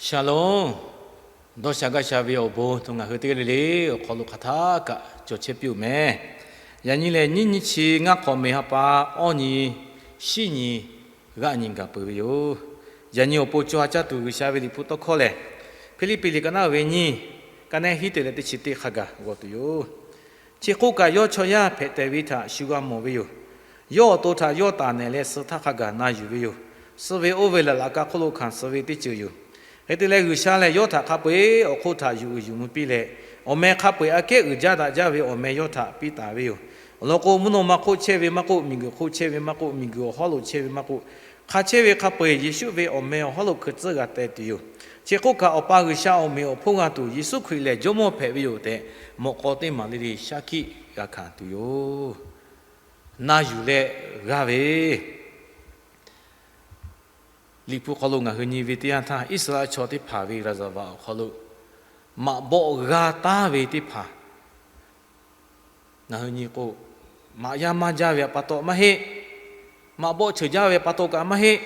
Shalom. Dawˇ sha gaˇ sha ve awˬ bon htaꞈ ngaˬ hui teˇ g'aˇ le le awˬ hk'aw lo hk'aˬ htaˇ kaꞈ cawˬ chehˇ piˇ-oˬ meh. Yaꞈ nyi lehˬ, nyiˇ nyi chi ngaˇ hk'awꞈ mehˍ ha pa awˇ nyi shiˉ nyi g'aˆ nyi gaˬ peuˬ ve yoˬ. Yaꞈ nyi awˬ pon co ha caˇ tuˬ G'uiˬsha ve Liꞈ hpu tawˇ hkawˇ lehˬ, Hpiˇliˇpiˆ liꞈ ka naˉ ve nyiˇ, ka naˉ hiˉ te leh teˇ chi teˇ hk'a gaˬ g'aw tuˬ yoˬ. Chi hk'oˆ kaꞈ, yawˇ chaw yaˇ hpehꞈ tehˬ ve htaꞈ shu g'a mawˬ ve yoˬ. Yawˇ awˬ to htaꞈ yawˇ taˍ nehˬ leh, suh htaˇ hk'a gaˬ na yuˬ ve yoˬ. Suh ve oˇ ve lehˬ, laꞈ ka hk'oˆ lo hkanˍ suh ve teˇ ceuˬ yoˬ. Hk'e te leh, G'uiˬsha lehˬ yawˇ htaꞈ hk'a peu-eˬ awˬ hk'oˆ htaꞈ yuˬ uiˍ yuˬ mvuh piˇ leh, awˬ meh hk'a peu-eˬ aꞈ kehˉ uiˍ jaˇ daꞈ jaˇ ve awˬ meh yawˇ htaꞈ piˇ taˍ ve yoˬ. Awˬ lawn k'o, mvuhˇ naw ma hk'oˆ chehˇ ve maˇ k'oˆ, miˬguiˬ hk'oˆ chehˇ ve maˇ k'oˆ, miˬguiˬ awˬ hawˉ lo chehˇ ve maˇ k'oˆ, hk'a chehˇ ve hk'a peu-eˬ Yeˍsuˆ ve awˬ meh awˬ hawˉ lo hkui tcuhˉ g'a teh tuˬ yoˬ. Chi hk'oˆ kaꞈ, Awˬ pa G'uiˬsha awˬ meꞈ awˬ hponˇ g'a tuˬ Yeˍsuˆ Hkriꞈ lehˬ Jawˇmawˇ hpehꞈ ve yoˬ tehꞈ, mawꞈ k'aw teˇ maˬ le le shaˉ hkiˆ g'a hkanˍ tuˬ yoˬ. Na yuˬ leh g'aˇ ve Liꞈ hpu hk'aw lo ngaˬ hui nyi ve teˇ yanˇ htaˇ, Iˉsaˍreˍlaˆ chaw teˇ hpaˍ ve laˍzaˍvaˍ awˬ hk'aw lo maꞈ bawˆ g'a taˉ ve teˇ hpaˍ ngaˬ hui nyi k'o, maꞈ yaˇ maˇ jaˇ ve pa taw maˇ heˆ. Maꞈ bawˆ cheuˬ jaˇ ve pa taw kaꞈ maˇ heˆ.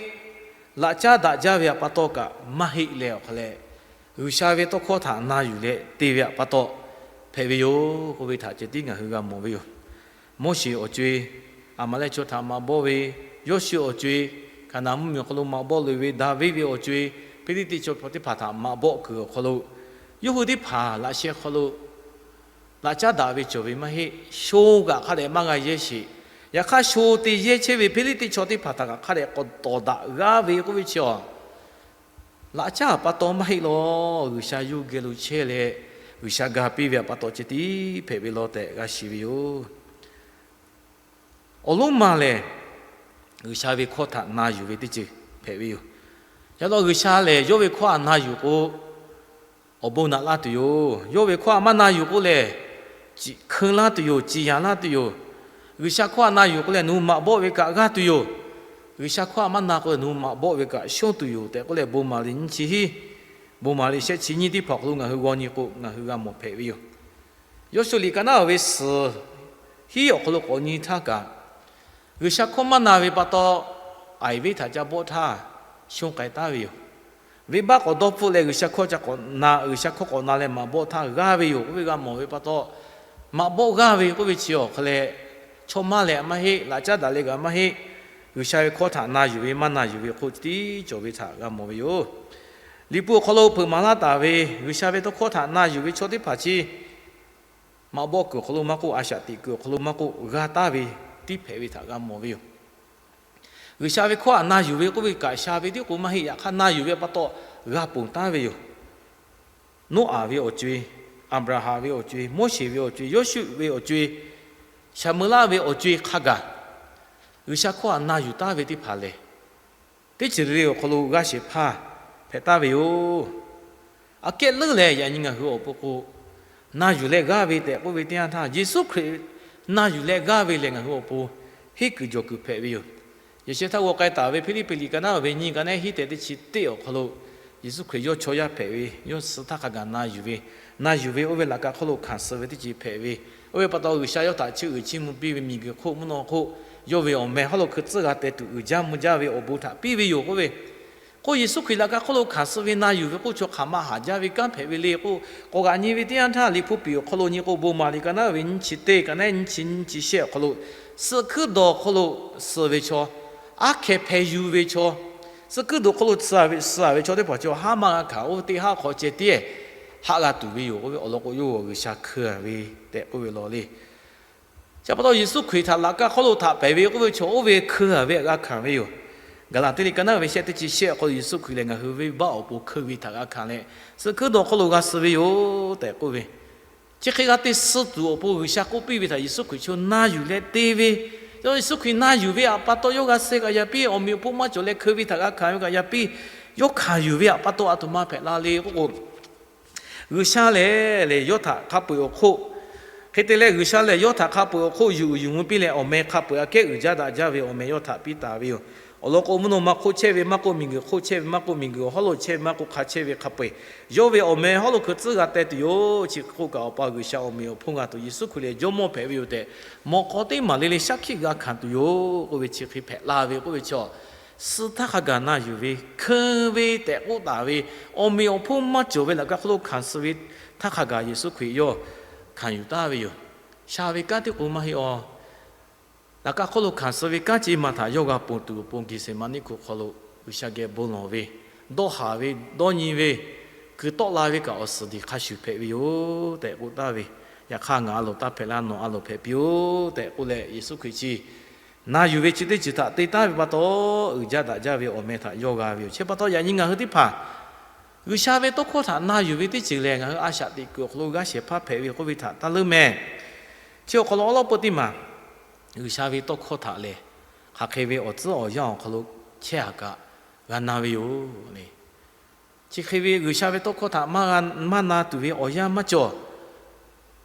Laꞈ caˉ daꞈ jaˇ ve pa taw kaꞈ maˇ heˆ leh awˬ hk'a leh, G'uiˬsha ve tawˇ hkawˇ htaꞈ na yuˬ leh te ve pa taw hpehꞈ ve yoˬ k'oˆ ve htaꞈ ceh tiˉ ngaˬ hui g'a mawˬ ve yoˬ. Moˉseˍ awˬ co-e, Aˍmaˍlehˆ chaw htaꞈ maꞈ bawˆ ve, Yawˇshuˆ awˬ co-e, Hkaˍnanˍ mvuhˇmiˬ awˬ hk'aw lo maꞈ bawˆ loꞈ-e ve, Daˍviˆ ve awˬ co-e, Hpiˇliˇtiˆ chaw teˇ hpaˍ htaꞈ maꞈ bawˆ kuiˬ awˬ hk'aw lo, yawˇ hui teˇ hpaˍ laꞈ sheh hk'aw lo laꞈ caˉ daꞈ ve cawˬ ve maˇ heˆ. Sho kaꞈ hk'a dehꞈ maˇ g'a yehˇ sheˍ. Yaꞈ hk'aˇ, sho te yehˇ chehˇ ve Hpiˇliˇtiˆ chaw teˇ hpaˍ htaꞈ kaꞈ hk'a dehꞈ k'awꞈ tawˍ daꞈ g'aˇ ve k'oˆ ve chi awˬ, laꞈ caˉ pa taw maˇ heˆ law. G'uiˬsha yawˇ geh lo chehˇ leh, G'uiˬsha ga piˇ ve pa taw ceh tiˉ hpehꞈ ve law tehꞈ g'a shiˍ ve yoˬ. Awˬ lonˉ ma lehˬ, G'uiˬsha ve hkawˇ htaꞈ na yuˬ ve teˇ ceuˬ hpehꞈ ve yoˬ. Yaꞈ law, G'uiˬsha lehˬ yawˇ ve hkawˇ htaꞈ na yuˬ k'o, awˬ bon naꞈ laˇ tuˬ yoˬ. Yawˇ ve hkawˇ htaꞈ maˇ na yuˬ k'oˆ lehˬ, hkeu laˇ tuˬ yoˬ, ciˍ yanˍ laˇ tuˬ yoˬ. G'uiˬsha hkawˇ htaꞈ na yuˬ k'oˆ leh, nawˬ hui maꞈ bawˆ ve kaꞈ g'aˇ tuˬ yoˬ. G'uiˬsha hkawˇ htaꞈ maˇ na k'o, nawˬ hui maꞈ bawˆ ve kaꞈ shonˇ tuˬ yoˬ tehꞈ k'oˆ leh, bon maˍ liꞈ nyiˇ chi hiˉ, bon maˍ liꞈ shehˆ chi nyiˇ teˇ hpaˍ awˬ hk'aw lo ngaˬ hui g'aw nyi k'o, ngaˬ hui g'a mawˬ hpehꞈ ve yoˬ. Yawˇshuˆ liꞈ ka naˉ ve suhˍ hiˉ awˬ hk'aw lo k'awꞈ nyi htaˇ kaꞈ, G'uiˬsha hkawˇ maˇ na ve pa taw, Aiˍ venˇ htaꞈ ca bawˆ htaˇ shonˇ k'ai taˉ ve yoˬ. Venˇbaˆ k'awꞈ dawˇ hpfuhˆ leh G'uiˬsha hkawˇ ca k'awꞈ na, G'uiˬsha hkawˇ k'awꞈ na leh maꞈ bawˆ htaˇ g'aˇ ve yoˬ k'oˆ ve g'a mawˬ ve pa taw, maꞈ bawˆ g'aˇ ve k'oˆ ve chi awˬ hk'a leh, chaw maˇ lehˬ maˇ heˆ, laꞈ caˉ daꞈ leh kaꞈ maˇ heˆ. G'uiˬsha ve hkawˇ htaꞈ na yuˬ ve maˇ na yuˬ ve hk'oˆ tiˉ cawˬ ve htaꞈ g'a mawˬ ve yoˬ. Liꞈ hpu awˬ hk'aw lo hpeuꞈ maˍ laˇ taˍ ve G'uiˬsha ve tawˇ hkawˇ htaꞈ na yuˬ ve chaw teˇ hpaˍ chi maꞈ bawˆ kuiˬ awˬ hk'aw lo maˇ k'oˆ, a shaꞈ teꞈ kuiˬ awˬ hk'aw lo maˇ k'oˆ, g'a taˍ ve tiˉ hpehꞈ ve htaꞈ g'a mawˬ ve yoˬ. G'uiˬsha ve hkawˇ htaꞈ na yuˬ ve k'oˆ ve kaꞈ, sha ve tiˉ k'o maˇ heˆ, yaꞈ hk'aˇ na yuˬ ve pa taw g'a ponˬ taˉ ve yoˬ. Noˉaꞈ ve awˬ co-e, Aˍbraˍhanˍ ve awˬ co-e, Moˉseˍ ve awˬ co-e, Yawˇshuˆ ve awˬ co-e, Saˍmo-eˍlaˆ ve awˬ co-e hk'a gaˬ, G'uiˬsha hkawˇ htaꞈ na yuˬ taˉ ve teˇ hpaˍ lehˬ, teˇ ceuˬ le le awˬ hk'aw lo g'a shehˍ hpaˇ hpehꞈ taˍ ve yoˬ. Aꞈ kehˉ leuˉ leh yaꞈ nyi ngaˬ hui awˬ pon k'o, na yuˬ leh g'aˇ ve tehꞈ k'oˆ ve teˇ yanˇ htaˇ, Yeˍsuˆ Hkriꞈ na yuˬ leh g'aˇ ve lehˬ, ngaˬ hui awˬ pon henˇ kuiˬ jawˬ kuiˬ hpehꞈ ve yoˬ. Yaꞈ sheh htaˇ g'aw k'ai taˍ ve Hpiˇliˇpiˆ liꞈ ka naˉ ve nyiˇ, ka naˉ hiˉ tehꞈ teˇ chi teˇ awˬ hk'aw lo, Yeˍsuˆ Hkriꞈ yawˇ chaw yaˇ hpehꞈ ve, yawˇ suh htaˇ hk'a gaˬ na yuˬ ve, na yuˬ ve oˇ ve laꞈ ka hk'oˆ lo hkanˍ suh ve teˇ ceuˬ hpehꞈ ve, oˇ ve pa taw G'uiˬsha yawˇ htaꞈ chiˇ uiˍ chiˇ mvuh piˇ ve miˬguiˬ hk'oˆ mvuhˇ naw hk'oˆ, yawˇ ve awˬ meh hawˉ lo hkui tcuhˉ g'a teh tuˬ uiˍ jaˇ mvuh jaˇ ve awˬ bon htaꞈ piˇ ve yoˬ k'oˆ ve, k'o, Yeˍsuˆ Hkriꞈ laꞈ ka hk'oˆ lo hkanˍ suh ve na yuˬ ve k'oˆ chaw hk'aˬ ma haˍ jaˇ ve kanˉ hpehꞈ ve le k'o, k'awꞈ g'aꞈ nyi ve teˇ yanˇ htaˇ, Liꞈ hpu piˍ awˬ hk'aw lo nyi k'o, bon maˍ liꞈ ka naˉ ve nyiˇ chi teˇ, ka naˉ nyiˇ chi nyiˇ chi shehˆ awˬ hk'aw lo, suh hkuiˉ dawˬ hk'oˆ lo suh ve chaw, aˉ hkeh hpeh yuˬ ve chaw, suh hkuiˉ dawˬ hk'oˆ lo suh ve chaw teˇ hpaˍ chaw haˉ maˇ g'a hkanˍ, oˇ ve teˇ haˉ hk'aw ceh tiˉ haˆ g'a tuˬ ve yoˬ k'oˆ ve awˬ lawn k'o, yawˇ G'uiˬsha hkeu-a ve tehꞈ k'oˆ ve law le. Chi pa taw, Yeˍsuˆ Hkriꞈ htaꞈ laꞈ ka hk'oˆ lo htaꞈ pehˬ ve k'oˆ ve chaw oˇ ve hkeu-a ve htaꞈ g'a hkanˍ ve yoˬ. Gaˍlaˍtiˆ liꞈ ka naˉ ve shehˆ teˇ chi shehˆ awˬ hk'aw lo Yeˍsuˆ Hkriꞈ lehˬ ngaˬ hui venˇbaˆ awˬ pon hkeu ve htaꞈ g'a hkanˍ leh, suh hkuiˉ dawˬ hk'oˆ lo g'a suh ve yoˬ tehꞈ k'oˆ ve, chi hk'e g'a te suh tuˬ awˬ pon G'uiˬsha k'oˆ piˇ ve htaꞈ Yeˍsuˆ Hkriꞈ chaw na yuˬ leh te ve, yawˇ Yeˍsuˆ Hkriꞈ na yuˬ ve htaꞈ pa taw yawˇ g'a suh kaꞈ yaꞈ piˇ, awˬ meꞈ awˬ hponˇ maˇ cawˬ leh hkeu ve htaꞈ g'a hkanˍ ve kaꞈ yaꞈ piˇ, yawˇ hkanˍ yuˬ ve htaꞈ pa taw a htoꞈ ma hpehꞈ la le k'oˆ k'o, G'uiˬsha lehˬ, lehˬ yawˇ htaꞈ hk'a peu-eˬ awˬ hk'oˆ, hk'e te leh G'uiˬsha lehˬ yawˇ htaꞈ hk'a peu-eˬ awˬ hk'oˆ yuˬ uiˍ yuˬ mvuh piˇ leh, awˬ meh hk'a peu-eˬ aꞈ kehˉ uiˍ jaˇ daꞈ jaˇ ve awˬ meh yawˇ htaꞈ piˇ taˍ ve yoˬ. Awˬ lawn k'o, mvuhˇ naw ma hk'oˆ chehˇ ve maˇ k'oˆ, miˬguiˬ hk'oˆ chehˇ ve maˇ k'oˆ, miˬguiˬ awˬ hawˉ lo chehˇ ve maˇ k'oˆ, hk'a chehˇ ve hk'a peu-eˬ yawˇ ve awˬ meh hawˉ lo hkui tcuhˉ g'a teh tuˬ yoˬ. Chi hk'oˆ kaꞈ, Awˬ pa G'uiˬsha awˬ meꞈ awˬ hponˇ g'a tuˬ Yeˍsuˆ Hkriꞈ lehˬ Jawˇmawˇ hpehꞈ ve yoˬ tehꞈ, mawꞈ k'aw teˇ maˬ le le shaˉ hkiˆ g'a hkanˍ tuˬ yoˬ k'oˆ ve chi hk'e hpehꞈ la ve k'oˆ ve chi awˬ, suh htaˇ hk'a gaˬ na yuˬ ve, hkeun ve tehꞈ k'oˆ taˍ ve, awˬ meꞈ awˬ hponˇ maˇ cawˬ ve laꞈ ka hk'oˆ lo hkanˍ suh ve htaˇ hk'a gaˬ Yeˍsuˆ Hkriꞈ yawˇ hkanˍ yuˬ taˍ ve yoˬ. Sha ve kanˉ teˇ k'o maˇ heˆ aˬ. Laꞈ ka hk'oˆ lo hkanˍ suh ve kanˉ chi maˬ htaꞈ yawˇ g'a ponˬ tuˬ awˬ pon Geˍseˍmaˍniˆ hkuˇ hk'aw lo G'uiˬsha geh bon lawˬ ve, dawˇ haˍ ve, dawˇ nyi ve, kuiˬ tawˆ la ve kaꞈ awˬ suhˍ diˬ hk'a shuˍ hpehꞈ ve yoˬ tehꞈ k'oˆ taˍ ve. Yaꞈ hk'aˇ, ngaˬ a loˍ taˇ hpehꞈ laˇ, nawˬ a loˍ hpehꞈ piˇ-oˆ tehꞈ k'oˆ leh, Yeˍsuˆ Hkriꞈ chi na yuˬ ve chi teˇ ceuˬ htaꞈ te taˍ ve pa taw, uiˍ jaˇ daꞈ jaˇ ve awˬ meh htaꞈ yawˇ g'a ve yoˬ. Chi pa taw, yaꞈ nyi ngaˬ hui teˇ hpaˍ G'uiˬsha ve tawˇ hkawˇ htaꞈ na yuˬ ve teˇ ceuˬ lehˬ, ngaˬ hui a shaꞈ teꞈ kuiˬ awˬ hk'aw lo g'aˇ shehˍ hpaˇ hpehꞈ ve k'oˆ ve htaꞈ taˇ leuˉ meh. Chi awˬ hk'aw lo awˉ lawˉ peuˇ teˇ maˬ G'uiˬsha ve tawˇ hkawˇ htaꞈ lehˬ, hk'aˬ hk'e ve awˬ tcuhˉ awˬ yanˇ awˬ hk'aw lo chehˇ haˍ kaꞈ g'a na ve yoˬ le. Chi hk'e ve G'uiˬsha ve tawˇ hkawˇ htaꞈ maˇ na tuˬ ve awˬ yanˇ maˇ cawˬ.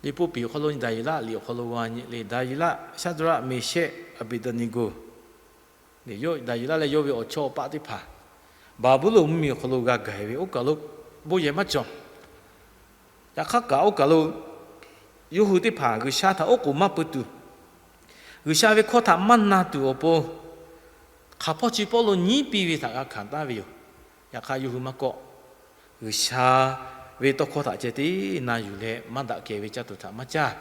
Liꞈ hpu piˍ awˬ hk'aw lo Daˍyeˍlaˆ liꞈ awˬ hk'aw lo g'a nyi le, Daˍyeˍlaˆ, Shaˍdraˆ, Meˍshehˆ, Aˍbeˍdaˍneˍgoˍ, Daˍyeˍlaˆ leh yawˇ ve awˬ chawˇ awˬ paˆ teˇ hpaˍ Baˍbuˍlonˍ mvuhˇmiˬ awˬ hk'aw lo g'a gaˬ ve oˇ kaˬ lo bon yehˬ maˇ cawˬ. Yaꞈ hk'aˇ kaꞈ oˇ kaˬ lo yawˇ hui teˇ hpaˍ G'uiˬsha htaꞈ oˉ k'oˍ maˇ pui tuˬ, G'uiˬsha ve hkawˇ htaꞈ maˇ na tuˬ awˬ pon hk'aˬ hpawˇ chi pawˆ lo nyiˉ piˇ ve htaꞈ g'a hkanˍ taˍ ve yoˬ. Yaꞈ hk'aˇ, yawˇ hui maˇ kawˆ. G'uiˬsha ve tawˇ hkawˇ htaꞈ ceh tiˉ na yuˬ leh maˇ daꞈ kehˬ ve caˇ tuˬ htaꞈ maˇ caˇ.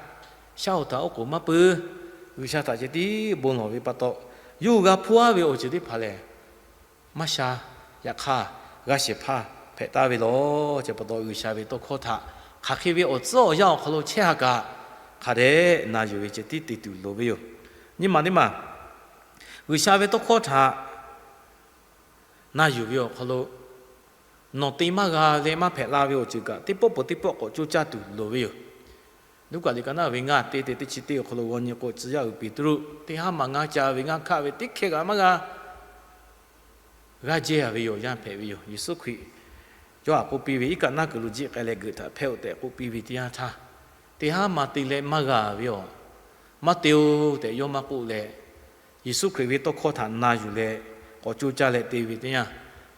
Shaˉ hoꞈ htaꞈ oˉ k'oˍ maˇ pui. G'uiˬsha htaꞈ ceh tiˉ bon lawˬ ve pa taw, yawˇ hui g'a hpuˇ aˉ ve awˬ ceuˬ teˇ hpaˍ lehˬ maˇ sha. Yaꞈ hk'aˇ, g'aˇ shehˍ hpaˇ hpehꞈ taˍ ve lawˬ. Chi pa taw, G'uiˬsha ve tawˇ hkawˇ htaꞈ hk'aˬ hk'e ve awˬ tcuhˉ awˬ yanˇ awˬ hk'aw lo chehˇ haˍ kaꞈ, hk'a dehꞈ na yuˬ ve ceh tiˉ te tuˬ loˍ ve yoˬ. Nyi maˬ teˇ maˬ, G'uiˬsha ve tawˇ hkawˇ htaꞈ na yuˬ ve awˬ hk'aw lo nawˬ te maˇ g'a leh maˇ hpehꞈ la ve awˬ ceuˬ kaꞈ, teˇ pawˆ peuˬ teˇ pawˆ k'awꞈ coˇ caˇ tuˬ loˍ ve yoˬ. Luˉkaꞈ liꞈ ka naˉ ve ngaˇ teˇ te teˇ chi teˇ awˬ hk'aw lo g'aw nyi k'o, tcuh yaˇ uiˍ Peˍtruˆ teˇ haˉ maˬ ngaˇ ca ve ngaˇ hkaˆ ve teˇ hkeh kaꞈ maˇ g'a g'aˇ jehˇ ve awˬ yanˇ hpehꞈ ve yoˬ. Yeˍsuˆ Hkriꞈ yawˇ htaꞈ k'oˆ piˇ ve, Iˉ kaˆ naˆ kuiˬ lo jiˆ k'ai leh geuꞈ htaꞈ hpehˇ-oˆ tehꞈ k'oˆ piˇ ve teˇ yanˇ htaˇ, teˇ haˉ maˬ te leh maˇ g'a ve awˬ, maˇ te-oˬ tehꞈ yawˇ maˇ k'oˆ leh, Yeˍsuˆ Hkriꞈ ve tawˇ hkawˇ htaꞈ na yuˬ leh k'awꞈ coˇ caˇ leh te ve teˇ yanˇ,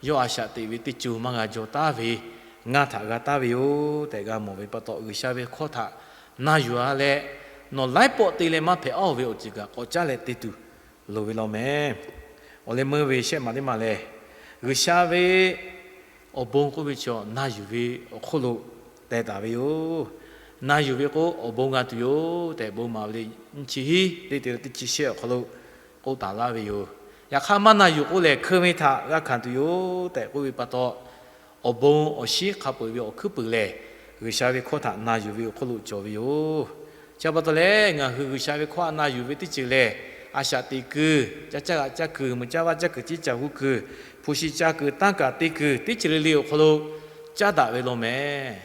yawˇ a shaꞈ teꞈ ve teˇ co maˇ g'a jaw taˍ ve ngaˇ htaꞈ g'a taˍ ve yoˬ tehꞈ g'a mawˬ ve pa taw, G'uiˬsha ve hkawˇ htaꞈ na yuˬ-a leh, nawˬ laiˉ pawˆ te leh maˇ hpehꞈ aˉ-oˬ ve awˬ ceuˬ kaꞈ k'awꞈ caˇ leh te tuˬ loˍ ve law meh. Awˬ leh meuˇ ve shehˆ maˬ teˇ maˬ lehˬ, G'uiˬsha ve awˬ bon k'oˆ ve chaw na yuˬ ve awˬ hk'oˆ lo teh taˍ ve yoˬ. Na yuˬ ve k'o, awˬ bon g'a tuˬ yoˬ tehꞈ, bon maˍ ve le nyiˇ chi hiˉ teˇ te teˇ chi shehˆ awˬ hk'aw lo k'oˆ taˍ laˇ ve yoˬ. Yaꞈ hk'aˇ, maˇ na yuˬ k'o lehˬ, hkeun ve htaꞈ g'a hkanˍ tuˬ yoˬ tehꞈ k'oˆ ve pa taw, awˬ bon awˬ shinˉ hk'a peu-eˬ ve awˬ hkuiˉ puiˍ lehˬ, G'uiˬsha ve hkawˇ htaꞈ na yuˬ ve awˬ hk'oˆ lo cawˬ ve yoˬ. Chi pa taw leh, ngaˬ hui G'uiˬsha ve hkawˇ htaꞈ na yuˬ ve teˇ ceuˬ lehˬ, a shaꞈ teꞈ kuiˬ, caˇ caˇ g'aꞈ caˇ kuiˬ, mui caˇ vaˇ caˇ kuiˬ, ciˉ caˬ hu kuiˬ, hpu shi caˇ kuiˬ, tanˇ kaˬ te kuiˬ, teˇ ceuˬ le le awˬ hk'aw lo caˉ daꞈ ve law meh.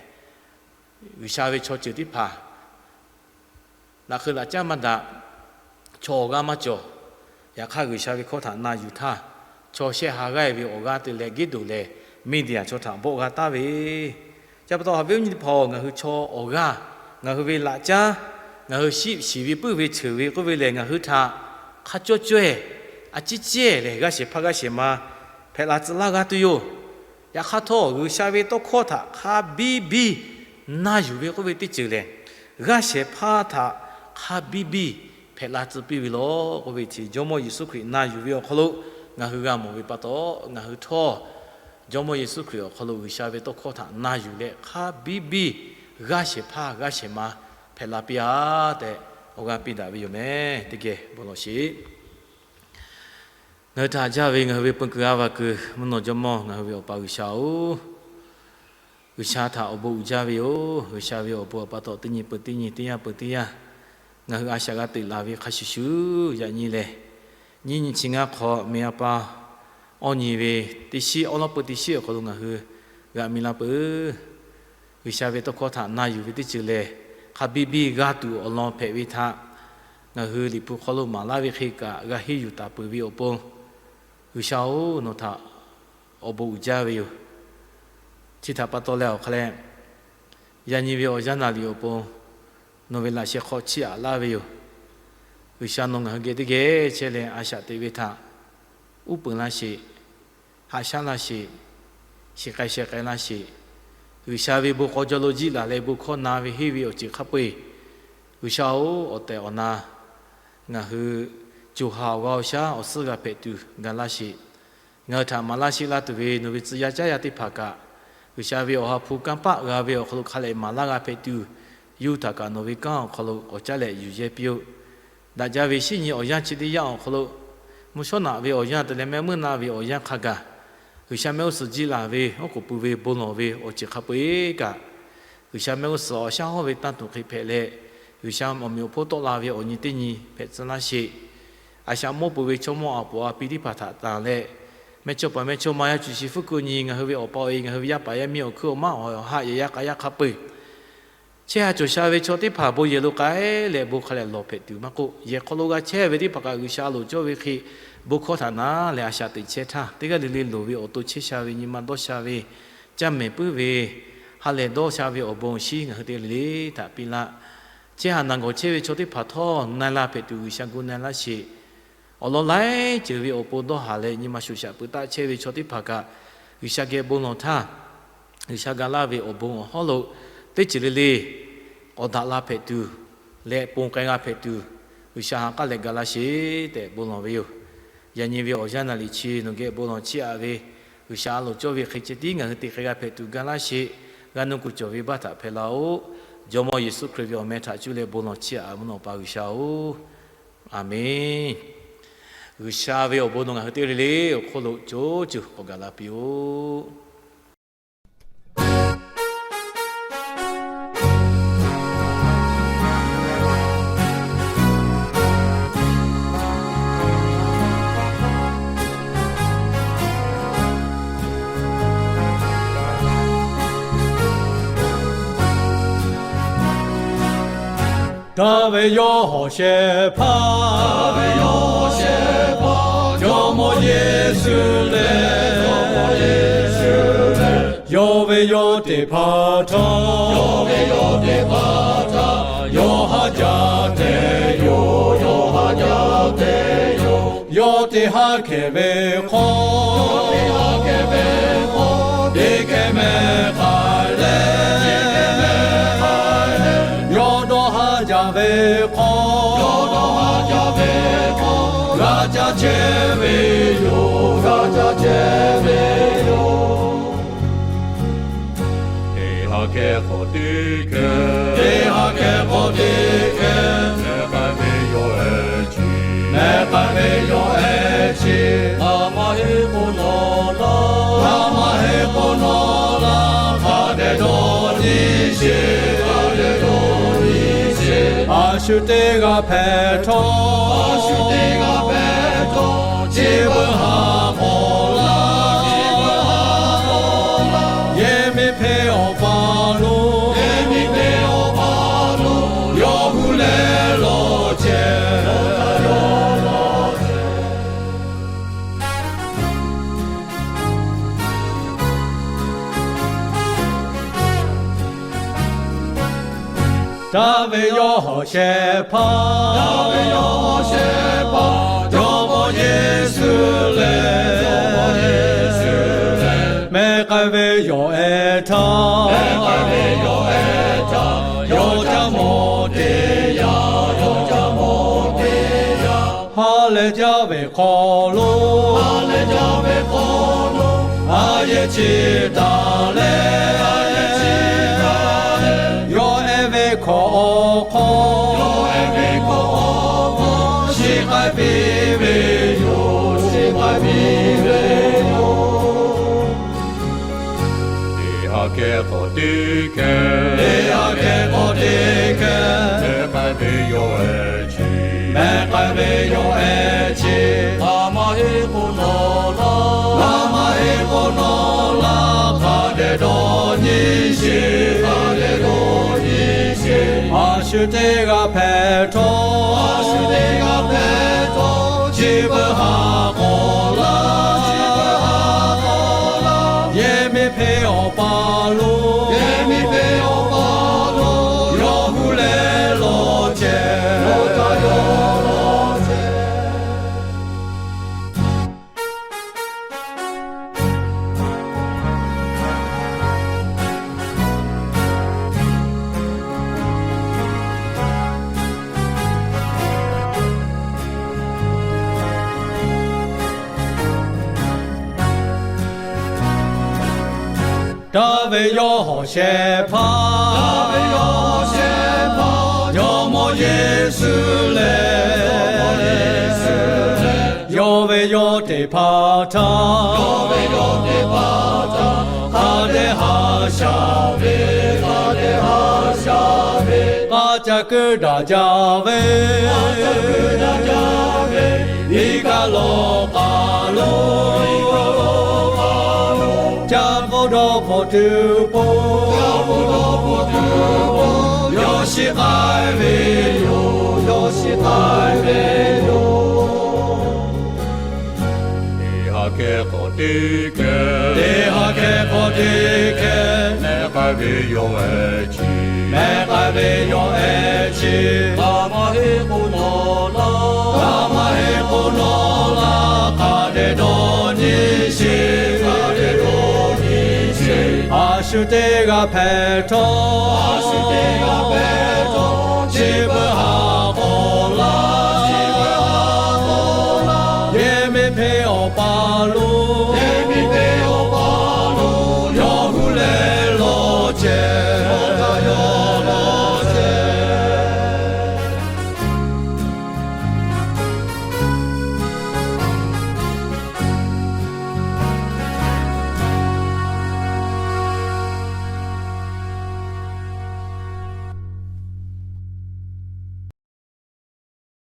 G'uiˬsha ve chaw ceuˬ teˇ hpaˍ laꞈ hk'eu laꞈ caˉ maˇ daꞈ, chaw awˬ g'aˇ maˇ cawˬ. Yaꞈ hk'aˇ, G'uiˬsha ve hkawˇ htaꞈ na yuˬ htaˇ, chaw shehˆ ha g'aˇ ve awˬ g'aˇ te leh Geˇdoˍ lehˬ, Meˇdiˍaˍ chaw htaꞈ bawˆ g'a taˍ ve. Chi pa taw, haꞈ ve uˉ nyi teˇ hpaˍ-oˬ, ngaˬ hui chaw awˬ g'aˇ, ngaˬ hui ve laꞈ caˉ, ngaˬ hui shiˆ shiˍ ve puiˉ ve ceuˬ ve k'oˆ ve lehˬ, ngaˬ hui htaꞈ hk'a cawˇ cawehˇ, a ciˉ cehˇ lehˬ, g'aˇ shehˍ hpaˇ g'aˇ shehˍ ma hpehꞈ la tcuh laˇ g'a tuˬ yoˬ. Yaꞈ hk'aˇ htawˇ, G'uiˬsha ve tawˇ hkawˇ htaꞈ hk'a biˇ biˇ na yuˬ ve k'oˆ ve teˇ ceuˬ lehˬ, g'aˇ shehˍ hpaˇ htaꞈ hk'a biˇ biˇ hpehꞈ la tcuh piˇ ve law k'oˆ ve chi, Jawˇmawˇ Yeˍsuˆ Hkriꞈ na yuˬ ve awˬ hk'aw lo ngaˬ hui g'a mawˬ ve pa taw, ngaˬ hui htawˇ Jawˇmawˇ Yeˍsuˆ Hkriꞈ awˬ hk'aw lo G'uiˬsha ve tawˇ hkawˇ htaꞈ na yuˬ leh, hk'a biˇ biˇ g'aˇ shehˍ hpaˇ g'aˇ shehˍ ma hpehꞈ la piˇ-a tehꞈ awˬ g'aˇ piˇ daꞈ ve yoˬ meh. Teˇ geh bon lawˬ sheˍ. Ngaˬ hui htaꞈ jaˇ ve ngaˬ hui ve peu kuiˬ a va kuiˬ mvuhˇ naw jawˇmawˇ ngaˬ hui ve Awˬ pa G'uiˬsha-oˬ, G'uiˬsha htaꞈ awˬ bon uiˍ jaˇ ve yoˬ. G'uiˬsha ve awˬ bon awˬ pa taw teˇ nyi peuˬ teˇ nyi, teˇ yanˇ peuˬ teˇ yanˇ, ngaˬ hui a shaꞈ g'a teꞈ laˬ ve hk'a shuˍ shuˍ yaꞈ nyi lehˬ, nyiˇ nyi chi ngaˇ hk'aw meh a pa awˇ nyi ve teˇ shiˉ, awˉ lawˉ peuˇ teˇ shiˉ awˬ hk'aw lo ngaˬ hui g'a mi laˇ peuˬ. G'uiˬsha ve tawˇ hkawˇ htaꞈ na yuˬ ve teˇ ceuˬ lehˬ, hk'a biˇ biˇ g'a tuˬ awˬ lawn hpehꞈ ve htaꞈ ngaˬ hui Liꞈ hpu hk'aw lo maˍ laˇ ve hk'e kaꞈ g'a henˇ yuˬ taˍ peuˬ ve awˬ pon, G'uiˬsha-oˬ, nawˬ htaꞈ awˬ bon uiˍ jaˇ ve yoˬ. Chi htaꞈ pa taw leh awˬ hk'a leh, yaꞈ nyi ve awˬ yanˇ naˍ riˍ awˬ pon nawˬ ve laꞈ sheh hk'aw chiˇ aꞈ laˇ ve yoˬ. G'uiˬsha nawˬ ngaˬ hui geh teˇ geh chehˇ leh a shaꞈ teꞈ ve htaꞈ uˉ peunˍ laˇ sheˍ, haꞈ shaˉ laˇ sheˍ, shiˍ k'ai sheh k'ai laˇ sheˍ. G'uiˬsha ve bon k'aw jaw lo jiˆ laˬ leh bon hkawˇ na ve henˇ ve awˬ ceuˬ hk'a peu-eˬ, G'uiˬsha-oˬ, awˬ tehˬ awˬ na ngaˬ hui co ha awˬ g'aˇ awˬ shaˉ awˬ suhˉ g'a hpehꞈ tuˬ ga laˇ sheˍ. Ngaˬ hui htaꞈ maˍ laˇ sheˆ laˇ tuˬ ve nawˬ ve tcuh yaˇ caˉ yaˇ teˇ hpaˍ kaꞈ, G'uiˬsha ve awˬ ha hpu kanˇ paˆ g'a ve awˬ hk'aw lo hk'a lehꞈ maˍ laˇ g'a hpehꞈ tuˬ, yuˇ htaꞈ kaꞈ nawˬ ve kanˉ awˬ hk'aw lo awˬ caˉ leh yuˬ yehˇ piˇ-oˆ. Daꞈ jaˇ ve shinˉ nyi awˬ yanˇ chi teˇ yanˇ awˬ hk'aw lo, mvuhˇ shawˉ naꞈ ve awˬ yanˇ te leh mehˆ meuˇ naˆ ve awˬ yanˇ hk'a gaˬ, G'uiˬsha mehˆ g'uˇ suhˍ jiˇ laˬ ve oˉ k'oˍ pui ve bon lawˬ ve awˬ ceuˬ hk'a peu-eˬ kaꞈ, G'uiˬsha mehˆ g'uˇ suhˍ awˬ shaˉ hawˉ ve tanˇ tuˬ hk'e hpehꞈ leh, G'uiˬsha awˬ meꞈ awˬ hponˇ tawˆ la ve awˬ nyi teˇ nyi hpehꞈ tcuh laˇ sheˍ. A shaꞈ mawˇ peuˬ ve chaw mawˇ a poˍ a pi teˇ hpaˍ htaꞈ tanˬ leh, mehˇchawˇ paˍ mehˇchawˇma yaˇ cuˬ shi fuˉ kuiˬ nyi ngaˬ hui ve awˬ pa awˬ e, ngaˬ hui ve yaˇ paˍ yaˇ miˇ awˬ hkuiˉ awˬ maˉ awˬ haꞈ yehˬ yaˇ k'a yaˇ hk'a peu-eˬ, chehˇ ha cawˬ sha ve chaw teˇ hpaˍ bon yehˬ lo k'ai leh bon hk'a lehꞈ lawˬ hpehꞈ tuˬ maˇ k'oˆ, yehˬ hk'aw lo g'a chehˇ ve teˇ hpaˍ kaꞈ G'uiˬsha a loˍ cawˇ ve hk'e bon hkawˇ htaꞈ na leh a shaꞈ teꞈ chehˇ htaˇ, teˇ g'aˇ le le loˍ ve awˬ to chehˇ sha ve, nyi ma dawˇ sha ve, caˇ mehˍ puiˉ ve, ha lehˬ dawˇ sha ve awˬ bon awˬ shinˉ ngaˬ hui teˇ g'aˇ le le htaꞈ piˇ laˇ. Chehˇ ha naˬ gawˬ chehˇ ve chaw teˇ hpaˍ htawˇ na la hpehꞈ tuˬ G'uiˬsha gu na laˇ sheˍ. Awˬ lawn laiˉ ceuˬ ve awˬ pon dawˇ haˍ leh nyi ma shoˍ shaꞈ pui taˆ chehˇ ve chaw teˇ hpaˍ kaꞈ, G'uiˬsha geh bon lawˬ htaˇ, G'uiˬsha ga laˇ ve awˬ bon awˬ hawˉ lo teˇ ceuˬ le le k'awꞈ daꞈ la hpehꞈ tuˬ leh ponˬ k'ai g'a hpehꞈ tuˬ, G'uiˬsha ha k'aˉ leh ga laˇ sheˍ tehꞈ bon lawˬ ve yoˬ. Yaꞈ nyi ve awˬ yanˇ naˍ liꞈ chi nawˬ geh bon lawˬ chiˇ aꞈ ve, G'uiˬsha a loˍ cawˇ ve hk'e ceh tiˉ ngaˬ hui te hk'e g'a hpehꞈ tuˬ ga laˇ sheˍ. G'a nuˇ kuˬ cawˬ ve baˆ htaꞈ hpehꞈ laˇ-oˆ. Jawˇmawˇ Yeˍsuˆ Hkriꞈ ve awˬ meh htaꞈ cuˇ leh bon lawˬ chiˇ aꞈ mvuhˇ naw pa G'uiˬsha-oˬ, Aˍmenˇ. G'uiˬsha ve awˬ bon nawˬ ngaˬ hui teˇ g'aˇ le le awˬ hk'oˆ lo co cuˬ k'awꞈ gaˬ la piˇ-oˆ. Daꞈ ve yawˇ hawˬ shehˍ hpaˇ, daꞈ ve yawˇ hawˬ shehˍ hpaˇ, Jawˇmawˇ Yeˍsuˆ lehˬ, Jawˇmawˇ Yeˍsuˆ lehˬ, yawˇ ve yawˇ teˇ hpaˍ htaꞈ, yawˇ ve yawˇ teˇ hpaˍ htaꞈ yawˇ haꞈ jaˇ tehꞈ yoˬ, yawˇ haꞈ jaˇ tehꞈ yoˬ. Yawˇ teˇ haˉ hkeh ve hk'aw, yawˇ teˇ haˉ hkeh ve hk'aw, teˇ hkeh meh k'ai leh, teˇ hkeh meh k'ai leh, yawˇ dawˇ haˉ jaˇ ve hk'aw, yawˇ dawˇ haˉ jaˇ ve hk'aw, g'a caˇ chehˇ ve yoˬ, g'a caˇ chehˇ ve yoˬ. Teˇ haˉ hkeh hk'aw teˇ hkeh, teˇ haˉ hkeh hk'aw teˇ hkeh, meh k'ai ve yawˇ ehˉ chi, meh k'ai ve yawˇ ehˉ chi, a maˇ heˆ k'o nawˬ laˇ, a maˇ heˆ k'o nawˬ laˇ, hk'a dehꞈ dawˇ nyi sheˍ, hk'a dehꞈ dawˇ nyi sheˍ. A shu teˇ g'aˇ hpehꞈ htawˇ, a shu teˇ g'aˇ hpehꞈ htawˇ, chi beuꞈ haˉ k'awꞈ laˇ, chi beuꞈ haˉ k'awꞈ laˇ, yehˬ miˇ hpeˇ awˬ pa lo, yehˬ miˇ hpeˇ awˬ pa lo, yawˇ hui leh lawˬ chehˇ. Daꞈ ve yawˇ hawˬ shehˍ hpaˇ, daꞈ ve yawˇ hawˬ shehˍ hpaˇ, Jawˇmawˇ Yeˍsuˆ lehˬ, Jawˇmawˇ Yeˍsuˆ lehˬ, meh k'ai ve yawˬ ehˉ htaꞈ, meh k'ai ve yawˬ ehˉ htaꞈ, yawˇ caˇ mawˬ teˇ yanˇ, yawˇ caˇ mawˬ teˇ yanˇ, ha lehˬ jaˇ ve hk'aw lo, ha lehˬ jaˇ ve hk'aw lo, a yehˬ chi taˍ leh, a yehˬ chi taˍ leh, yawˇ ehˉ ve hkawꞈ awˬ hk'aw, yawˇ ehˉ ve hkawꞈ awˬ hk'aw, shiˍ k'ai piˇ ve yoˬ, shiˍ k'ai piˇ ve yoˬ. Teˇ haˉ hkeh hk'aw teˇ hkeh, teˇ haˉ hkeh hk'aw teˇ hkeh, meh k'ai ve yawˇ ehˉ chi, meh k'ai ve yawˇ ehˉ chi, a maˇ heˆ k'o nawˬ laˇ, a maˇ heˆ k'o nawˬ laˇ, hk'a dehꞈ dawˇ nyi sheˍ, hk'a dehꞈ dawˇ nyi sheˍ. A shu teˇ g'aˇ hpehꞈ htawˇ, a shu teˇ g'aˇ hpehꞈ htawˇ, chi beuꞈ haˉ k'awꞈ laˇ, chi beuꞈ haˉ k'awꞈ laˇ, yehˬ miˇ hpeˇ awˬ pa lo, yehˬ miˇ hpeˇ awˬ pa lo, yawˇ hui leh lawˬ chehˇ, yawˇ htaꞈ yawˇ lawˬ chehˇ. Daꞈ ve yawˇ hawˬ shehˍ hpaˇ, Jawˇmawˇ Yeˍsuˆ lehˬ, yawˇ ve yawˇ teˇ hpaˍ htaꞈ hk'a dehꞈ haꞈ shaˍ ve, k'aˇ ca kuiˉ daꞈ jaˇ ve, iˉ kaˆ lawˬ k'aˍ lo, ca k'oˆ dawˇ hpfuhˆ tuˬ po, yawˇ shiˍ k'ai ve yoˬ, yawˇ shiˍ k'ai ve yoˬ. Teˇ ha kehˬ k'awꞈ teˇ kehˬ, teˇ ha kehˬ k'awꞈ teˇ kehˬ, mehˆ k'ai ve yawˇ ehˉ chi, mehˆ k'ai ve yawˇ ehˉ chi, g'a maˇ heˆ k'o nawˬ laˇ, g'a maˇ heˆ k'o nawˬ laˇ, hk'a dehꞈ dawˇ nyi sheˍ, hk'a dehꞈ dawˇ nyi sheˍ. A shu teˇ g'aˇ hpehꞈ htawˇ, a shu teˇ g'aˇ hpehꞈ htawˇ, chi beuꞈ haꞈ k'awꞈ laˇ, chi beuꞈ haꞈ k'awꞈ laˇ, yehˬ miˬ hpeˇ awˬ pa lo,